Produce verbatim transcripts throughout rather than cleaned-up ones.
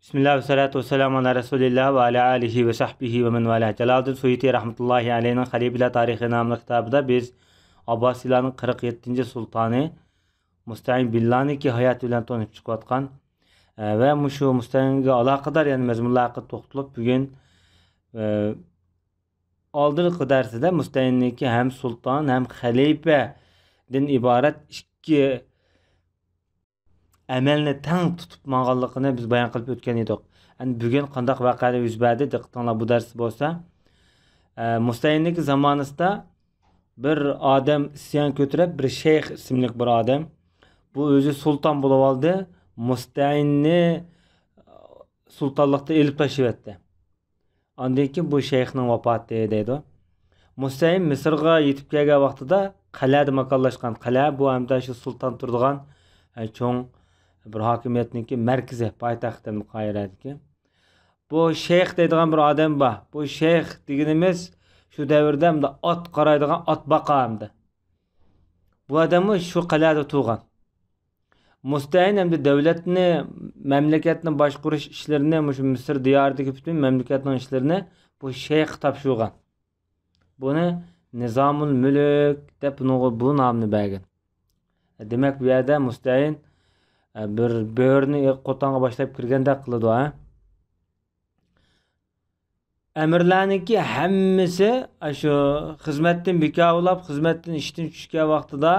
بىسمىللا ۋەسسالاتۇ ۋەسسالامۇ ئالا رەسۇلىللا ۋە ئالا ئالىھى ۋە سەھبىھى ۋە مەن ۋالا. جالالىدىن سۇيۇتى رەھمەتۇللاھى ئەلەيھنىڭ خەلىپىلەر تارىخى ناملىق كىتابىدا بىز ئابباسىيلارنىڭ قىرىق يەتتىنچى سۇلتانى مۇستەئىن بىللانىكى ھاياتى بىلەن تونۇشۇپ چىقىۋاتقان، ئە، ۋە مۇشۇ مۇستەئىنگە ئالاقىدار يەنە مەزمۇنلار ھەققىدە توختىلىپ، بۈگۈن، ئە، ئالدىنقى دەرسىدە مۇستەئىننىكى ھەم سۇلتان، ھەم خەلىپىدىن ئىبارەت ئىككى ئەمەلنى تەڭ تۇتۇپ ماڭغانلىقىنى بىز بايان قىلىپ ئۆتكەن ئىدۇق. ئەمدى بۈگۈن قانداق ۋەقەلەر يۈز بەردى؟ دىققىتىڭلار بۇ دەرستە بولسا، ئە، مۇستەئىننىكى زامانىسىدا بىر ئادەم ئىسيان كۆتۈرۈپ، بىر شەيخ ئىسىملىك بىر ئادەم، بۇ ئۆزى سۇلتان بولۇۋالدى، مۇستەئىننى سۇلتانلىقتا ئېلىپ تاشلىۋەتتى. ئاندىن كېيىن بۇ شەيخنىڭ ۋاپاتى دەيدۇ. مۇستەئىن مىسىرغا يېتىپ كەلگەن ۋاقتىدا قەلئەدە ماكانلاشقان. قەلئە بۇ ئەمدى شۇ سۇلتان تۇرىدىغان، ئە، چوڭ بىر ھاكىمىيەتنىڭكى مەركىزى، پايتەختى قاھىرەدىكى. بۇ شەيخ دەيدىغان بىر ئادەم بار. بۇ شەيخ دېگىنىمىز شۇ دەۋردە ئەمدى ئات قارايدىغان ئات باقا ئەمدى. بۇ ئادەممۇ شۇ قەلئەدە تۇرغان. مۇستەئىن ئەمدى دۆلەتنى، مەملىكەتنى باشقۇرۇش ئىشلىرىنى، مۇشۇ مىسىر دىيارىدىكى پۈتۈن مەملىكەتنىڭ ئىشلىرىنى بۇ شەيخقە تاپشۇرغان. بۇنى نىزامۇل مۈلۈك دەپ بۇنىڭغا بۇ نامنى بەرگەن. دېمەك، بۇ يەردە مۇستەئىن، ئە، بىر بۆرىنى قوتانغا باشلاپ كىرگەندەك قىلىدۇ، ھە؟ ئەمىرلەرنىڭكى ھەممىسى ئاشۇ خىزمەتتىن بىكار بولاپ، خىزمەتتىن ئىشتىن چۈشكەن ۋاقتىدا،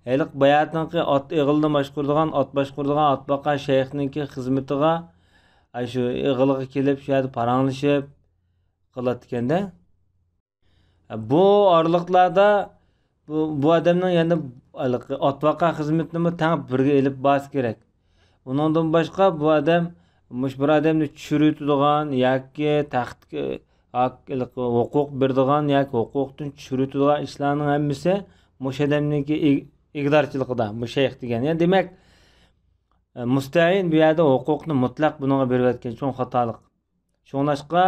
ھېلىقى باياتىنقى ئات ئېغىلىنى باشقۇرىدىغان، ئات باشقۇرىدىغان ئات باقا شەيخنىڭكى خىزمىتىغا، ئاشۇ ئېغىلغا كېلىپ، شۇ يەردە پاراڭلىشىپ قىلاتتىكەندە. بۇ ئارىلىقلاردا بۇ، بۇ ئادەمنىڭ يەنە ھېلىقى ئات باقا خىزمىتىنىمۇ تەڭ بىرگە ئېلىپ بارسا كېرەك. ئۇنىڭدىن باشقا بۇ ئادەم مۇشۇ بىر ئادەمنى چۈشۈرۈۋېتىدىغان ياكى تەخت، ھاق-، ھېلىقى ھوقۇق بېرىدىغان ياكى ھوقۇقتىن چۈشۈرۈۋېتىدىغان ئىشلارنىڭ ھەممىسى مۇشۇ ئادەمنىڭكى ئىگ-، ئىگىدارچىلىقىدا، بۇ شەيخ دېگەن. يەنى دېمەك، مۇستەئىن بۇ يەردە ھوقۇقنى مۇتلەق بۇنىڭغا بېرىۋەتكەن، چوڭ خاتالىق. شۇڭلاشقا،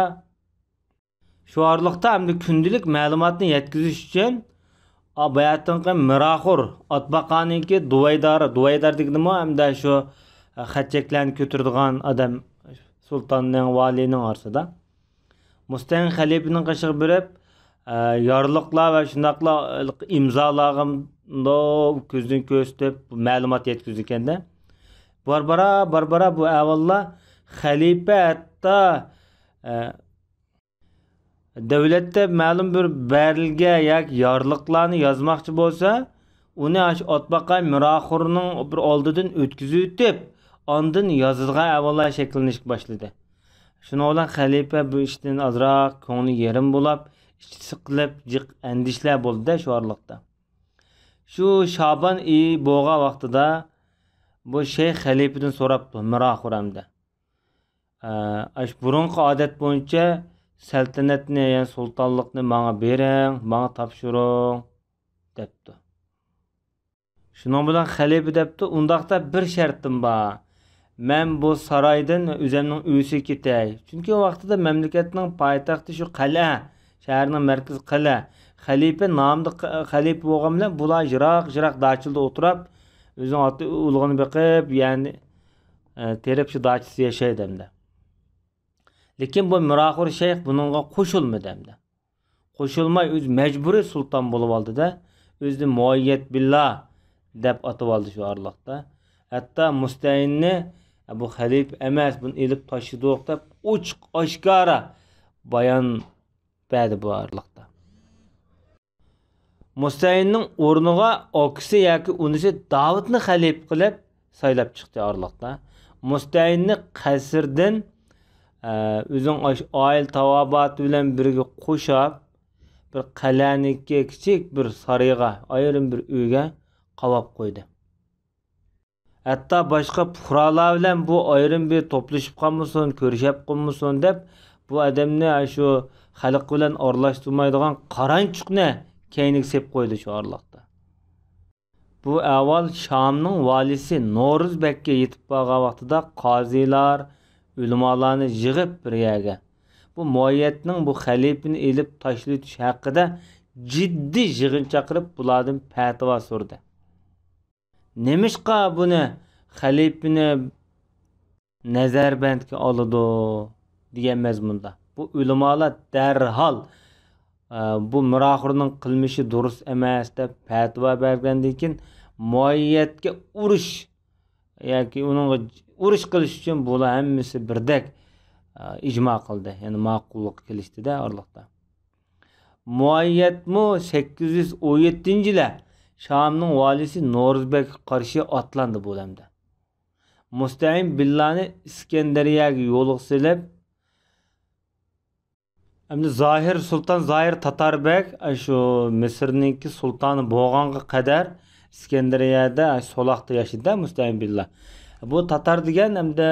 شۇ ئارىلىقتا ئەمدى كۈندىلىك مەلۇماتنى يەتكۈزۈش ئۈچۈن، ئا، باياتىنقى مىراخور، ئاتباقانىڭكى دۇۋايدارى، دۇۋايدار دېگىنىمۇ ئەمدى شۇ، ئە، خەت-چەكلەرنى كۆتۈرىدىغان ئادەم سۇلتاننىڭ، ۋالىينىڭ ئارىسىدا. مۇستەئىن خەلىپىنىڭ قېشىغا بېرىپ، ئە، يارلىقلار ۋە شۇنداقلا ئىمزالارغا كۆزدىن كۆرسىتىپ مەلۇمات يەتكۈزىدىكەندە. بارا-بارا، بارا-بارا بۇ ئەھۋاللار خەلىپە ھەتتا، ئە، دۆلەتتە مەلۇم بىر بەلگە ياكى يارلىقلارنى يازماقچى بولسا، ئۇنى ئاشۇ ئاتباقاي مىراخورنىڭ بىر ئالدىدىن ئۆتكۈزۈۋېتىپ، ئاندىن يازىدىغان ئەھۋاللار شەكىللىنىشكە باشلىدى. شۇنىڭ بىلەن خەلىپە بۇ ئىشتىن ئازراق كۆڭلى يېرىم بولاپ، ئىچى سىقىلىپ، جىق ئەندىشىلەر بولدى-دە شۇ ئارىلىقتا. شۇ شابان ئېيى بولغان ۋاقتىدا بۇ شەيخ خەلىپىدىن سوراپتۇ، مىراخور ئەمدى. ئە، ئاشۇ بۇرۇنقى ئادەت بويىچە سەلتەنەتنى، يەنى سۇلتانلىقنى ماڭا بېرىڭ، ماڭا تاپشۇرۇڭ، دەپتۇ. شۇنىڭ بىلەن خەلىپە دەپتۇ، ئۇنداقتا بىر شەرتىم بار. مەن بۇ سارايدىن ئۆزۈمنىڭ ئۆيىسىگە كېتەي. چۈنكى ئۇ ۋاقتىدا مەملىكەتنىڭ پايتەختى شۇ قەلئە، شەھەرنىڭ مەركىزى قەلئە. خەلىپە نامىدا ق-، خەلىپە بولغان بىلەن بۇلار يىراق-يىراق داچىلىدا ئولتۇراپ، ئۆزىنىڭ ئات-ئۇلىغىنى بېقىپ، يەنى، ئە، تېرىپ شۇ داچىسىدا ياشايدۇ ئەمدى. لېكىن بۇ مىراخور شەيخ بۇنىڭغا قوشۇلمىدى ئەمدى. قوشۇلماي ئۆزى مەجبۇرىي سۇلتان بولۇۋالدى-دە، ئۆزىنى مۇئەييەد بىللا دەپ ئاتىۋالدى شۇ ئارىلىقتا. ھەتتا مۇستەئىننى، بۇ خەلىپە ئەمەس، بۇنى ئېلىپ تاشلىدۇق دەپ ئوچۇق ئاشكارا بايان بەردى بۇ ئارىلىقتا. مۇستەئىننىڭ ئورنىغا ئاكىسى ياكى ئۇنىسى داۋۇتنى خەلىپە قىلىپ سايلاپ چىقتى ئارىلىقتا. مۇستەئىننى قەسىردىن، ئە، ئۆزىنىڭ ئاش-، ئائىلە تاۋابىئاتى بىلەن بىرگە قوشاپ، بىر قەلئەنىڭكى كىچىك بىر سارىيىغا، ئايرىم بىر ئۆيگە قاۋاپ قويدى. ھەتتا باشقا پۇقرالار بىلەن بۇ ئايرىم بىر توپلىشىپ قالمىسۇن، كۆرۈشەپ قالمىسۇن دەپ، بۇ ئادەمنى ئاشۇ خەلق بىلەن ئارىلاشتۇرمايدىغان قارانچۇقنى كەينىگە سېلىپ قويدى شۇ ئارىلىقتا. بۇ ئەھۋال شامنىڭ ۋالىسى نورۇز بەگكە يېتىپ بارغان ۋاقتىدا قازىلار، ئۆلىمالارنى يىغىپ بىر يەرگە، بۇ مۇئەييەدنىڭ بۇ خەلىپىنى ئېلىپ تاشلىۋېتىش ھەققىدە جىددىي يىغىن چاقىرىپ، بۇلاردىن پەتىۋا سورىدى. نېمىشقا بۇنى خەلىپىنى نەزەربەندكە ئالىدۇ دېگەن مەزمۇندا. بۇ ئۆلىمالار دەرھال، ئە، بۇ مىراخورنىڭ قىلمىشى دۇرۇس ئەمەس دەپ پەتىۋا بەرگەندىن كېيىن، مۇئەييەتكە ئۇرۇش ياكى ئۇنىڭغا ئۇرۇش قىلىش ئۈچۈن بۇلار ھەممىسى بىردەك، ئە، ئىجما قىلدى. يەنى ماقۇللۇققا كېلىشتى-دە ئارىلىقتا. مۇئەييەتمۇ سەككىز يۈز ئون يەتتىنچى يىلى شامنىڭ ۋالىسى نورۇزبەگكە قارشى ئاتلاندى بۇ دەمدە. مۇستەئىن بىللانى ئىسكەندەرىيەگە يولغا سېلىپ، ئەمدى زاھىر، سۇلتان زاھىر تاتار بەگ، ئاشۇ مىسىرنىڭكى سۇلتانى بولغانغا قەدەر ئىسكەندەرىيەدە، ئاشۇ سولاقتا ياشىدى مۇستەئىن بىللا. بۇ تاتار دېگەن ئەمدى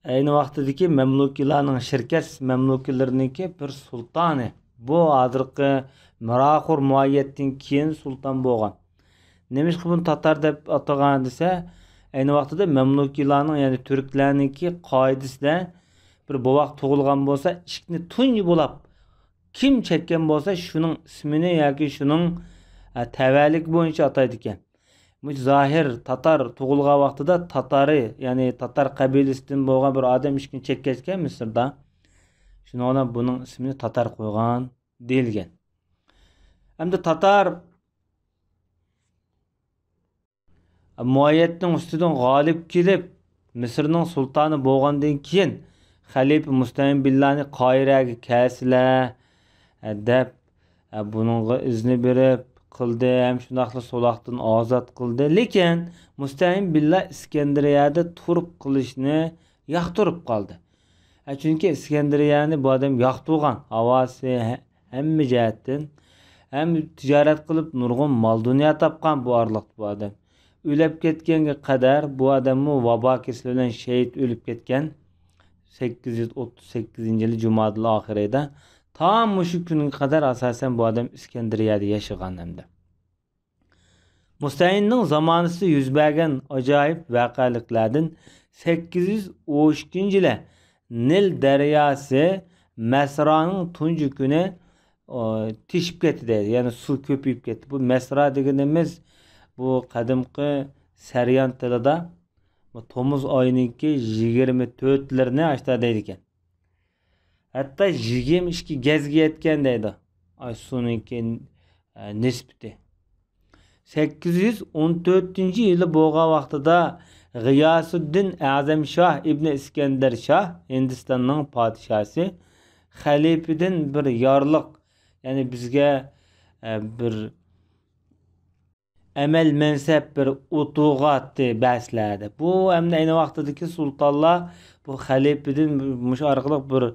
ئەينى ۋاقتىدىكى مەملۇكىلارنىڭ، شىركەس مەملۇكىلىرىنىڭكى بىر سۇلتانى. بۇ ھازىرقى مىراخور مۇئەييەتتىن كېيىن سۇلتان بولغان. نېمىشقا بۇنى تاتار دەپ ئاتىغان دېسە، ئەينى ۋاقتىدا مەملۇكىلارنىڭ، يەنى تۈركلەرنىڭكى قائىدىسىدە بىر بوۋاق تۇغۇلغان بولسا، ئىشىكنى تۇنجى بولاپ كىم چەككەن بولسا، شۇنىڭ ئىسمىنى ياكى شۇنىڭ، ئە، تەۋەلىكى بويىچە ئاتايدىكەن. مۇشۇ زاھىر تاتار تۇغۇلغان ۋاقتىدا تاتارى، يەنى تاتار قەبىلىسىدىن بولغان بىر ئادەم ئىشىكنى چەككەچكەن مىسىردا، شۇنىڭ بىلەن بۇنىڭ ئىسمىنى تاتار قويغان دېيىلگەن. ئەمدى تاتار مۇئەييەتنىڭ ئۈستىدىن غالىب كېلىپ، مىسىرنىڭ سۇلتانى بولغاندىن كېيىن، خەلىپە مۇستەئىن بىللانى قاھىرەگە كەلسىلە، دەپ، بۇنىڭغا ئىزنى بېرىپ قىلدى ھەم شۇنداقلا سولاقتىن ئازاد قىلدى. لېكىن مۇستەئىن بىللا ئىسكەندەرىيەدە تۇرۇپ قىلىشنى ياقتۇرۇپ قالدى. ئە، چۈنكى ئىسكەندەرىيەنى بۇ ئادەم ياقتۇرغان. ھاۋاسى ھە-، ھەممە جەھەتتىن. ھەم تىجارەت قىلىپ نۇرغۇن مال-دۇنيا تاپقان بۇ ئارىلىقتا بۇ ئادەم. ئۆلۈپ كەتكەنگە قەدەر بۇ ئادەممۇ ۋابا كېسىلى بىلەن شېھىت ئۆلۈپ كەتكەن. سەككىز يۈز ئوتتۇز سەككىزىنچى يىلى جۇمادىل ئاخىرىدا. تا مۇشۇ كۈنگە قەدەر ئاساسەن بۇ ئادەم ئىسكەندەرىيەدە ياشىغان ئەمدى. مۇستەئىننىڭ زامانىسىدا يۈز بەرگەن ئاجايىپ ۋەقەلىكلەردىن سەككىز يۈز ئون ئىككىنچى يىلى نىل دەرياسى مەسرانىڭ تۇنجى كۈنى، ئو، تېشىپ كەتتى دەيدۇ. يەنى سۇ كۆپىيىپ كەتتى. بۇ مەسرا دېگىنىمىز بۇ قەدىمكى سەريان تىلىدا بۇ تومۇز ئاينىڭكى يىگىرمە تۆتلىرىنى ئاشتا دەيدىكەن. ھەتتا يىگىرمە ئىككى گەزگە يەتكەن دەيدۇ. ئاي سۇنىڭكى، ئە، نىسبىتى. سەككىز يۈز ئون تۆتىنچى يىلى بولغان ۋاقتىدا غىياسۇددىن ئەزەم شاھ ئىبنى ئىسكەندەر شاھ، ھىندىستاننىڭ پادىشاھسى، خەلىپىدىن بىر يارلىق، يەنى بىزگە، ئە، بىر ئەمەل مەنسەپ بىر ئوتۇغاتتى بەسلەردە. بۇ ئەمدى ئەينى ۋاقتىدىكى سۇلتانلار بۇ خەلىپىدىن مۇشۇ ئارقىلىق بىر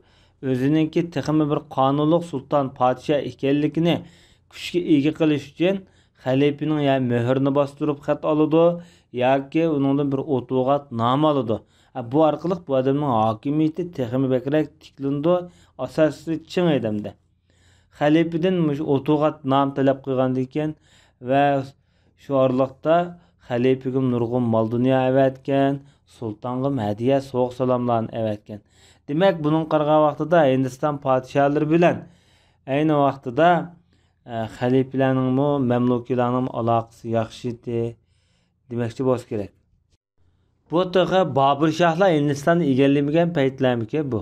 ئۆزىنىڭكى تېخىمۇ بىر قانۇنلۇق سۇلتان پادىشاھ ئىكەنلىكىنى كۈچكە ئىگە قىلىش ئۈچۈن خەلىپىنىڭ يا مۆھۈرىنى باستۇرۇپ خەت ئالىدۇ ياكى ئۇنىڭدىن بىر ئوتۇغات نامە ئالىدۇ. بۇ ئارقىلىق بۇ ئادەمنىڭ ھاكىمىيىتى تېخىمۇ بەكرەك تىكلىنىدۇ، ئاساسى چىڭ ئادەمدە. خەلىپىدىن مۇشۇ ئوتۇغات نام تەلەپ قىلغاندىكىن ۋە شۇ ئارىلىقتا خەلىپىگىمۇ نۇرغۇن مال-دۇنيا ئەۋەتكەن، سۇلتانغىمۇ ھەدىيە، سوۋغا-سالاملارنى ئەۋەتكەن. دېمەك، بۇنىڭغا قارىغان ۋاقتىدا ھىندىستان پادىشاھلىرى بىلەن ئەينى ۋاقتىدا، ئە، خەلىپىلەرنىڭمۇ، مەملۇكىلارنىڭمۇ ئالاقىسى ياخشى ئىدى دېمەكچى بولسا كېرەك. بۇ تېخى بابۇر شاھلار ھىندىستاننى ئىگىلىمىگەن پەيتلەرمىكىن بۇ؟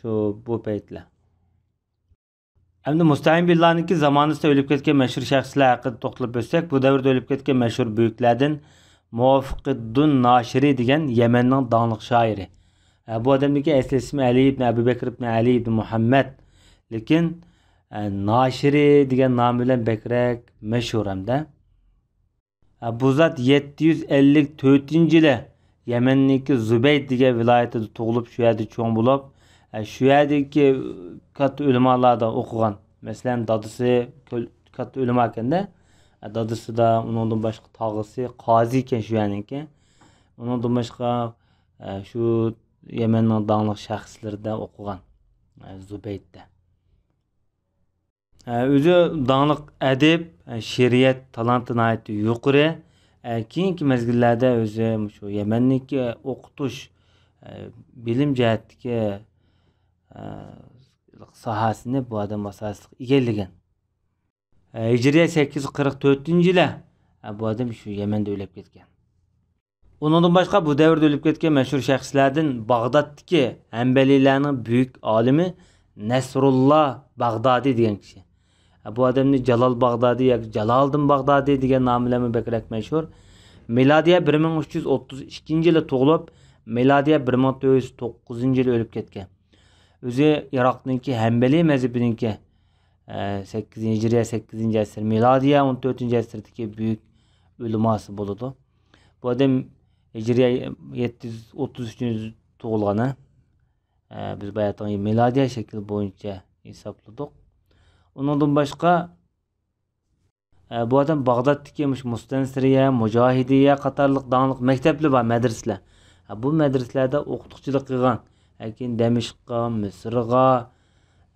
شۇ، بۇ پەيتلەر. ئەمدى مۇستەئىن بىللانىڭكى زامانىسىدا ئۆلۈپ كەتكەن مەشھۇر شەخسلەر ھەققىدە توختىلىپ ئۆتسەك، بۇ دەۋردە ئۆلۈپ كەتكەن مەشھۇر بۈيۈكلەردىن مۇۋەففىقىددۇن ناشىرى دېگەن يەمەننىڭ داڭلىق شائىرى. ئە، بۇ ئادەمنىڭكى ئەسلى ئىسمى ئەلى ئىبن ئەبۇ بەكر ئىبن ئەلى ئىبن مۇھەممەد. لېكىن، ئە، ناشىرى دېگەن نامى بىلەن بەكرەك مەشھۇر ھەمدە. بۇ زات يەتتە يۈز ئەللىك تۆتىنچى يىلى يەمەننىڭكى زۇبەيد دېگەن ۋىلايىتىدە تۇغۇلۇپ، شۇ يەردە چوڭ بولۇپ، شۇ يەردىكى كاتتا ئۆلىمالاردا ئوقۇغان. مەسىلەن، دادىسى كۆل-، كاتتا ئۆلىما ئىكەندە، دادىسىدا، ئۇنىڭدىن باشقا تاغىسى قازى ئىكەن شۇ يەرنىڭكى. ئۇنىڭدىن باشقا، شۇ يەمەننىڭ داڭلىق شەخسلىرىدە ئوقۇغان، زۇبەيدتە. ئە، ئۆزى داڭلىق ئەدىب، ئە، شېئىرىيەت تالانتى ناھايىتى يۇقىرى. ئە، كېيىنكى مەزگىللەردە ئۆزى مۇشۇ يەمەننىڭكى ئوقۇتۇش، ئە، بىلىم جەھەتتىكى، ئە، ساھەسىنى بۇ ئادەم ئاساسلىق ئىگىلىگەن. ئە، ھىجرىيە سەككىز يۈز قىرىق تۆتىنچى يىلى، ئە، بۇ ئادەم شۇ يەمەندە ئۆلۈپ كەتكەن. ئۇنىڭدىن باشقا بۇ دەۋردە ئۆلۈپ كەتكەن مەشھۇر شەخسلەردىن باغدادتىكى ھەمبەلىيلەرنىڭ بۈيۈك ئالىمى نەسرۇللا باغدادى دېگەن كىشى. بۇ ئادەمنى جالال باغدادى ياكى جالالىدىن باغدادى دېگەن نامى بىلەنمۇ بەكرەك مەشھۇر. مىلادىيە بىر مىڭ ئۈچ يۈز ئوتتۇز ئىككىنچى يىلى تۇغۇلۇپ، مىلادىيە بىر مىڭ تۆت يۈز توققۇزىنچى يىلى ئۆلۈپ كەتكەن. ئۆزى ئىراقنىڭكى ھەمبەلىي مەزھىپىنىڭكى، ئە، سەككىزىنچى ھىجرىيە، سەككىزىنچى ئەسىر، مىلادىيە ئون تۆتىنچى ئەسىردىكى بۈيۈك ئۆلىماسى بولىدۇ. بۇ ئادەم ھىجرىيە يەتتە يۈز ئوتتۇز ئۈچىنچى يىل تۇغۇلغان، ھە. ئە، بىز باياتىنقى مىلادىيە شەكلى بويىچە ھېسابلىدۇق. ئۇنىڭدىن باشقا، ئە، بۇ ئادەم باغدادتىكى مۇشۇ مۇستەنسىرىيە، مۇجاھىدىيە قاتارلىق داڭلىق مەكتەپلەر بار، مەدرىسىلەر. ئە، بۇ مەدرىسىلەردە ئوقۇتقۇچىلىق قىلغان. كېيىن دەمىشققا، مىسىرغا،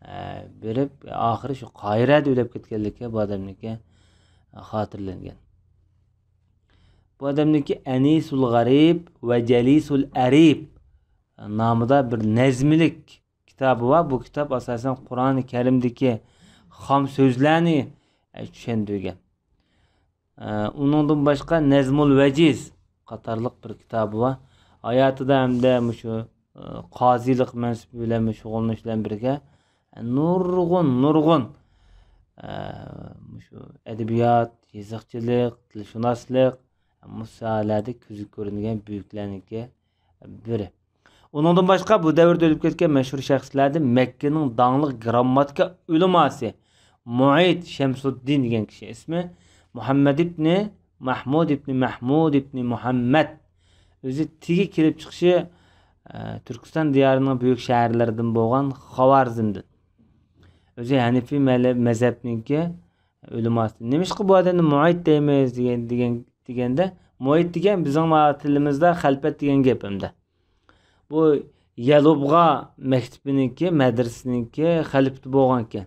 ئە، بېرىپ، ئاخىرى شۇ قاھىرەدە ئۆلۈپ كەتكەنلىكى بۇ ئادەمنىڭكى، ئە، خاتىرىلەنگەن. بۇ ئادەمنىڭكى ئەنىسۇل غەرىب ۋە جەلىسۇل ئەرىب نامىدا بىر نەزمىلىك كىتابى بار. بۇ كىتاب ئاساسەن قۇرئانى كەرىمدىكى خام سۆزلەرنى، ئە، چۈشەندۈرگەن. ئە، ئۇنىڭدىن باشقا نەزمۇل ۋەجىز قاتارلىق بىر كىتابى بار. ھاياتىدا ھەمدە مۇشۇ، ئە، قازىلىق مەنسىپى بىلەن شۇغۇللىنىش بىلەن بىرگە، ئە، نۇرغۇن، نۇرغۇن، ئە، مۇشۇ ئەدەبىيات، يېزىقچىلىق، تىلشۇناسلىق، مۇشۇ ساھەلەردە كۆزگە كۆرۈنگەن بۈيۈكلەرنىڭكى بىرى. ئۇنىڭدىن باشقا بۇ دەۋردە ئۆلۈپ كەتكەن مەشھۇر شەخسلەردىن مەككىنىڭ داڭلىق گرامماتىكا ئۆلىماسى مۇئىت شەمسۇددىن دېگەن كىشى، ئىسمى مۇھەممەد ئىبنى مەھمۇد ئىبنى مەھمۇد ئىبنى مۇھەممەد. ئۆزى تېگى كېلىپ چىقىشى، ئە، تۈركىستان دىيارىنىڭ بۈيۈك شەھەرلىرىدىن بولغان خاۋارزمدىن. ئۆزى ھەنىفىي مەلە-، مەزھەپنىڭكى ئۆلىماسى. نېمىشقا بۇ ئادەمنى مۇئىت دەيمىز دېگەن، دېگەن، دېگەندە، مۇئىت دېگەن بىزنىڭ تىلىمىزدا خەلپەت دېگەن گەپ ئەمدى. بۇ يەلۇبغا مەكتىپىنىڭكى، مەدرىسىنىڭكى خەلپىتى بولغانىكەن.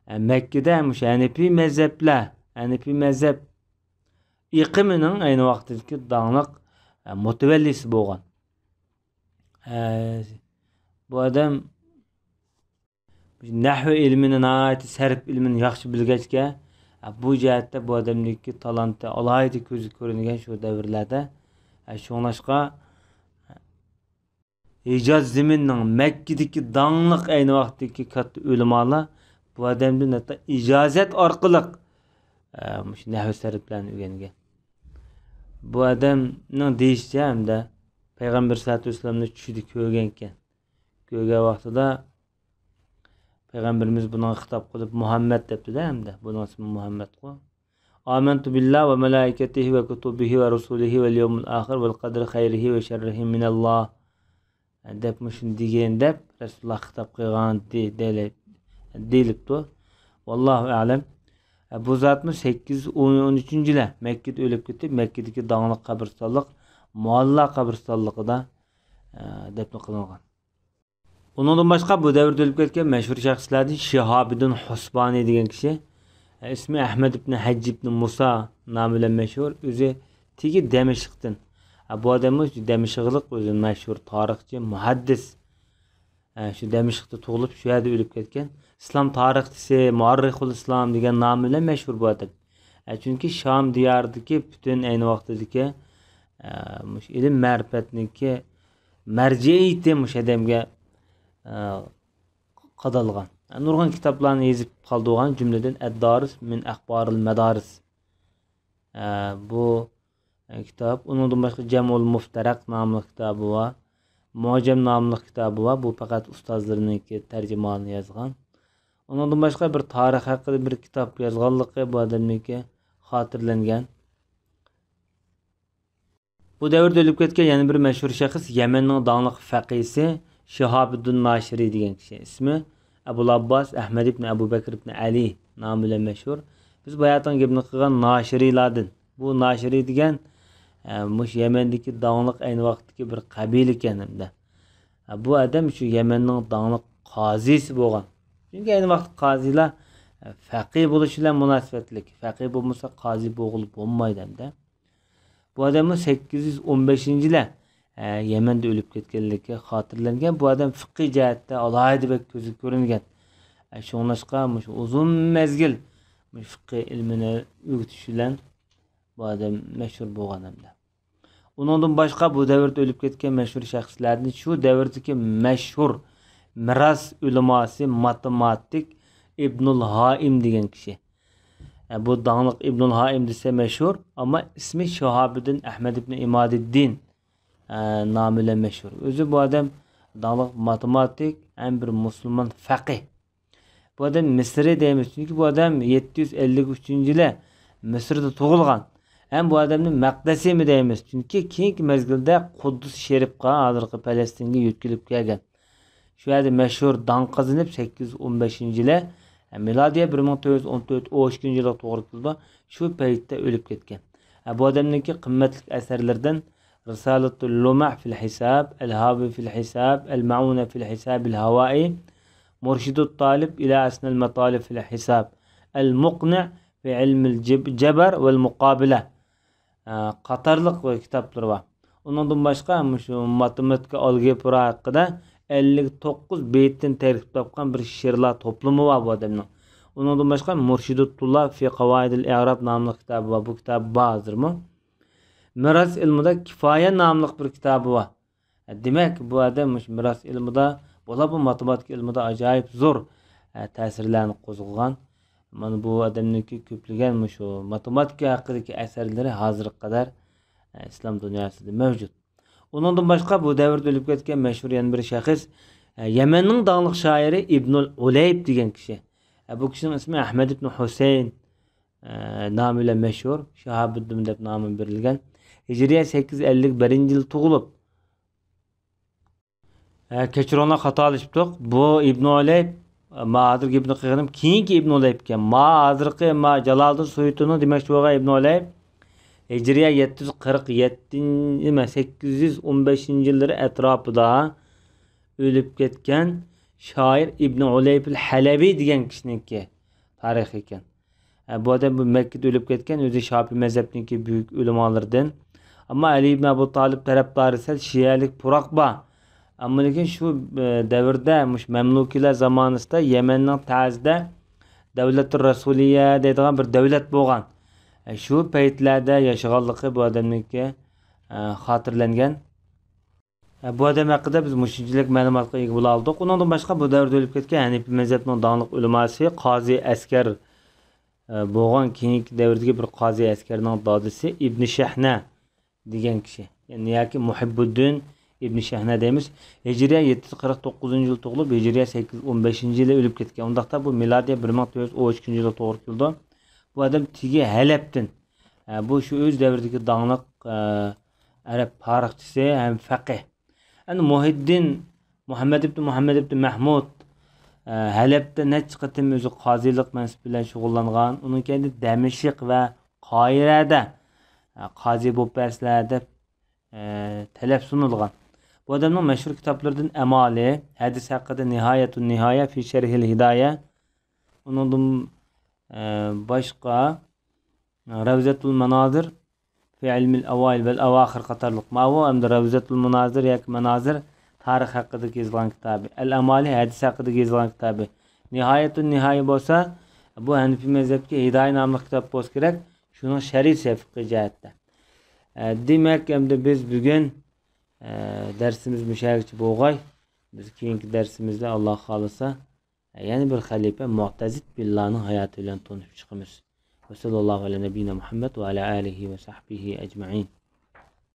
ئە، مەككىدە مۇشۇ ھەنىپىي مەزھەپلەر، ھەنىپىي مەزھەپ ئېقىمىنىڭ ئەينى ۋاقتىدىكى داڭلىق، ئە، مۇتەۋەللىسى بولغان. ئە، بۇ ئادەم نەھۋ ئىلمىنى، ناھايىتى سەرپ ئىلمىنى ياخشى بىلگەچكە، بۇ جەھەتتە بۇ ئادەمدىكى تالانتى ئالاھىدە كۆزگە كۆرۈنگەن شۇ دەۋرلەردە. شۇڭلاشقا ھىجاز زېمىنىنىڭ مەككىدىكى داڭلىق ئەينى ۋاقىتتىكى كاتتا ئۆلىمالار بۇ ئادەمدىن ھەتتا ئىجازەت ئارقىلىق، مۇشۇ نەھۋ سەرپلەرنى ئۆگەنگەن. بۇ ئادەمنىڭ دېيىشىچە، ھەمدە پەيغەمبەر سەللەللاھۇ ئەلەيھى ۋەسەللەمنى چۈشىدە كۆرگەنكەن. كۆرگەن ۋاقتىدا پەيغەمبىرىمىز بۇنىڭغا خىتاب قىلىپ، مۇھەممەد دەپتۇ-دە، ھەمدە بۇنىڭ ئىسمى مۇھەممەدقۇ. «آمەنتۇ بىللا ۋە مەلائىكەتىھى ۋە كۇتۇبىھى ۋە رۇسۇلىھى ۋەل يەۋمىل ئاخىر ۋەل قەدرى خەيرىھى ۋە شەررىھى مىنەللا» دەپ، مۇشۇنى دېگەن دەپ رەسۇلۇللاھ خىتاب قىلغان دې-، دېيىلىپتۇ. ۋاللاھۇ ئەلەم. بۇ زاتمۇ سەككىز يۈز ئون ئۈچىنچى يىلى مەككىدە ئۆلۈپ كېتىپ، مەككىدىكى داڭلىق قەبرىستانلىق مۇئەللا قەبرىستانلىقىدا، ئە، دەپنە قىلىنغان. ئۇنىڭدىن باشقا بۇ دەۋردە ئۆلۈپ كەتكەن مەشھۇر شەخسلەردىن شىھابىددىن ھۇسبانى دېگەن كىشى، ئىسمى ئەھمەد ئىبنى ھەجج ئىبنى مۇسا نامى بىلەن مەشھۇر، ئۆزى تېگى دەمىشقتىن. بۇ ئادەممۇ دەمىشقلىق، ئۆزى مەشھۇر تارىخچى، مۇھەددىس. شۇ دەمىشقتا تۇغۇلۇپ، شۇ يەردە ئۆلۈپ كەتكەن. ئىسلام تارىخچىسى، مۇئەررىخۇل ئىسلام دېگەن نامى بىلەن مەشھۇر بۇ ئادەم. ئە، چۈنكى شام دىيارىدىكى پۈتۈن ئەينى ۋاقتىدىكى، ئە، مۇشۇ ئىلىم مەرىپەتنىڭكى مەرجىئىيىتى مۇشۇ ئادەمگە، ئە، قادالغان. ئە، نۇرغۇن كىتابلارنى يېزىپ قالدۇرغان، جۈملىدىن ئەددارىس مىن ئەخبارىل مەدارىس. ئە، بۇ، ئە، كىتاب. ئۇنىڭدىن باشقا جەمئۇل مۇفتەرەق ناملىق كىتابى بار. مۇئجەم ناملىق كىتابى بار. بۇ پەقەت ئۇستازلىرىنىڭكى تەرجىمھالىنى يازغان. ئۇنىڭدىن باشقا بىر تارىخ ھەققىدە بىر كىتاب يازغانلىقى بۇ ئادەمنىڭكى خاتىرىلەنگەن. بۇ دەۋردە ئۆلۈپ كەتكەن يەنە بىر مەشھۇر شەخس يەمەننىڭ داڭلىق فەقىھسى شىھابىددىن ناشىرى دېگەن كىشى. ئىسمى ئەبۇل ئابباس ئەھمەد ئىبنى ئەبۇ بەكر ئىبنى ئەلى نامى بىلەن مەشھۇر. بىز باياتىنقى گېپىنى قىلغان ناشىرىلاردىن. بۇ ناشىرى دېگەن، ئە، مۇشۇ يەمەندىكى داڭلىق ئەينى ۋاقىتتىكى بىر قەبىلە ئىكەن ھەمدە. ئە، بۇ ئادەم شۇ يەمەننىڭ داڭلىق قازىسى بولغان. چۈنكى ئەينى ۋاقىتتا قازىلار، ئە، فەقىھ بولۇش بىلەن مۇناسىۋەتلىك. فەقىھ بولمىسا قازى بولغىلى بولمايدۇ ھەمدە. بۇ ئادەممۇ سەككىز يۈز ئون بەشىنچى يىلى، ئە، يەمەندە ئۆلۈپ كەتكەنلىكى خاتىرىلەنگەن. بۇ ئادەم فىقھىي جەھەتتە ئالاھىدە بەك كۆزگە كۆرۈنگەن. ئە، شۇڭلاشقا مۇشۇ ئۇزۇن مەزگىل مۇشۇ فىقھىي ئىلمىنى ئۆگىتىش بىلەن بۇ ئادەم مەشھۇر بولغان ھەمدە. ئۇنىڭدىن باشقا بۇ دەۋردە ئۆلۈپ كەتكەن مەشھۇر شەخسلەردىن شۇ دەۋردىكى مەشھۇر مىراس ئۆلىماسى، ماتېماتىك ئىبنۇل ھائىم دېگەن كىشى. ئە، بۇ داڭلىق ئىبنۇل ھائىم دېسە مەشھۇر، ئەمما ئىسمى شىھابىدىن ئەھمەد ئىبن ئىمادىددىن، ئە، نامى بىلەن مەشھۇر. ئۆزى بۇ ئادەم داڭلىق ماتېماتىك ھەم بىر مۇسۇلمان فەقىھ. بۇ ئادەم مىسرى دەيمىز، چۈنكى بۇ ئادەم يەتتە يۈز ئەللىك ئۈچىنچى يىلى مىسىردا تۇغۇلغان. ھەم بۇ ئادەمنى مەقدەسىمۇ دەيمىز، چۈنكى كېيىنكى مەزگىلدە قۇددۇس شېرىپقا، ھازىرقى پەلەستىنگە يۆتكىلىپ كەلگەن. شۇ يەردە مەشھۇر داڭ قازىنىپ، سەككىز يۈز ئون بەشىنچى يىلى، مىلادىيە بىر مىڭ تۆت يۈز ئون تۆت، ئون ئىككىنچى يىلغا توغرا كېلىدۇ، شۇ پەيتتە ئۆلۈپ كەتكەن. بۇ ئادەمنىڭكى قىممەتلىك ئەسەرلىرىدىن رىسالەتۇل لۇمەھ فىل ھىساب، ئەل ھاۋى فىل ھىساب، ئەل مەئۇنە فىل ھىسابىل ھاۋائى، مۇرشىدۇت تالىب ئىلە ئەسنەل مەتالىب فىل ھىساب، ئەل مۇقنىئ فى ئىلمىل جەب-، جەبەر ۋەل مۇقابىلە، ئە، قاتارلىق كىتابلىرى بار. ئۇنىڭدىن باشقا مۇشۇ ماتېماتىكا، ئالگېبرا ھەققىدە ئەللىك توققۇز بېيىتتىن تەركىب تاپقان بىر شېئىرلار توپلىمى بار بۇ ئادەمنىڭ. ئۇنىڭدىن باشقا مۇرشىدۇت تۇللاب فى قاۋائىدىل ئىئراب ناملىق كىتابى بار. بۇ كىتابى بار ھازىرمۇ. مىراس ئىلمىدا كىفايە ناملىق بىر كىتابى بار. دېمەك، بۇ ئادەم مۇشۇ مىراس ئىلمىدا، بولۇپمۇ ماتېماتىكا ئىلمىدا ئاجايىپ زور، ئە، تەسىرلەرنى قوزغىغان. مانا بۇ ئادەمنىڭكى كۆپلىگەن مۇشۇ ماتېماتىكا ھەققىدىكى ئەسەرلىرى ھازىرغا قەدەر، ئە، ئىسلام دۇنياسىدا مەۋجۇت. ئۇنىڭدىن باشقا بۇ دەۋردە ئۆلۈپ كەتكەن مەشھۇر يەنە بىر شەخس، ئە، يەمەننىڭ داڭلىق شائىرى ئىبنۇل ئۇلەيب دېگەن كىشى. ئە، بۇ كىشىنىڭ ئىسمى ئەھمەد ئىبن ھۈسەيىن، ئە، نامى بىلەن مەشھۇر، شىھابىددىن دەپ نامى بېرىلگەن. ھىجرىيە سەككىز يۈز ئەللىك بىرىنچى يىل تۇغۇلۇپ، ھە، كەچۈرۈڭلار، خاتالىشىپتۇق. بۇ ئىبنۇ ئۇلەيب، ما ھازىرقى ئىبنۇ قىغىنىم، كېيىنكى ئىبنۇ ئۇلەيب ئىكەن. ما ھازىرقى، ما جالالىدىن سۇيۇتىنىڭ دېمەكچى بولغان ئىبنۇ ئۇلەيب ھىجرىيە يەتتە يۈز قىرىق يەتتىنچى، نېمە، سەككىز يۈز ئون بەشىنچى يىللىرى ئەتراپىدا ئۆلۈپ كەتكەن شائىر ئىبنۇ ئۇلەيبىل ھەلەبى دېگەن كىشىنىڭكى تارىخى ئىكەن. ئە، بۇ ئادەم بۇ مەككىدە ئۆلۈپ كەتكەن، ئۆزى شاپىي مەزھەپنىڭكى بۈيۈك ئۆلىمالىرىدىن. ئەمما ئەلى ئىبن ئەبۇ تالىپ تەرەپدارى سەل شىئەلىك پۇراق بار. ئەمما لېكىن شۇ، ئە، دەۋردە، مۇشۇ مەملۇكىيلار زامانىسىدا يەمەننىڭ تەزىدە دەۋلەتۇر رەسۇلىيە دەيدىغان بىر دەۋلەت بولغان. ئە، شۇ پەيتلەردە ياشىغانلىقى بۇ ئادەمنىڭكى، ئە، خاتىرىلەنگەن. بۇ ئادەم ھەققىدە بىز مۇشۇنچىلىك مەلۇماتقا ئىگە بولالىدۇق. ئۇنىڭدىن باشقا، بۇ دەۋردە ئۆلۈپ كەتكەن ھەنىپىي مەزھەپنىڭ داڭلىق ئۆلىماسى قازى ئەسكەر، ئە، بولغان، كېيىنكى دەۋردىكى بىر قازى ئەسكەرنىڭ دادىسى ئىبنى شەھنە دېگەن كىشى. يەنى ياكى مۇھىببۇددىن ئىبنى شەھنە دەيمىز. ھىجرىيە يەتتە يۈز قىرىق توققۇزىنچى يىل تۇغۇلۇپ، ھىجرىيە سەككىز يۈز ئون بەشىنچى يىلى ئۆلۈپ كەتكەن. ئۇنداقتا بۇ مىلادىيە بىر مىڭ تۆت يۈز ئون ئىككىنچى يىلغا توغرا كېلىدۇ. بۇ ئادەم تېگى ھەلەبتىن. ئە، بۇ شۇ ئۆز دەۋرىدىكى داڭلىق، ئە، ئەرەب تارىخچىسى ھەم فەقىھ. ئەنە مۇھىددىن مۇھەممەد ئىبن مۇھەممەد ئىبن مەھمۇد، ئە، ھەلەبتە نەچچە قېتىم ئۆزى قازىلىق مەنسىپى بىلەن شۇغۇللانغان. ئۇنىڭ كەينىدە دەمىشق ۋە قاھىرەدە، ئە، قازى بولۇپ بەرسىلە دەپ، ئە، تەلەپ سۇنۇلغان. بۇ ئادەمنىڭ مەشھۇر كىتابلىرىدىن ئەمالى، ھەدىس ھەققىدە نىھايەتۇن نىھايە فى شەرھىل ھىدايە، ئۇنىڭدىن، ئە، باشقا رەۋزەتۇل مانازىر فى ئىلمىل ئەۋائىل ۋەل ئەۋاخىر قاتارلىق ماۋۇ ھەمدە رەۋزەتۇل مۇنازىر ياكى مانازىر تارىخ ھەققىدە يېزىلغان كىتابى، ئەل ئەمالى ھەدىس ھەققىدە يېزىلغان كىتابى، نىھايەتۇن نىھايە بولسا بۇ ھەنىفىي مەزھەپكە ھىدايە ناملىق كىتاب بولسا كېرەك، شۇنىڭ شەرھى فىقھىي جەھەتتە. ئە، دېمەك، ئەمدى بىز بۈگۈن، ئە، دەرسىمىز مۇشۇ يەرگىچە بولغاي. بىز كېيىنكى دەرسىمىزدە، ئاللا خالىسا، يەنە بىر خەلىپە مۇئتەزىد بىللانىڭ ھاياتى بىلەن تونۇشۇپ چىقىمىز. وصلى الله على نبينا محمد وعلى آله وصحبه أجمعين.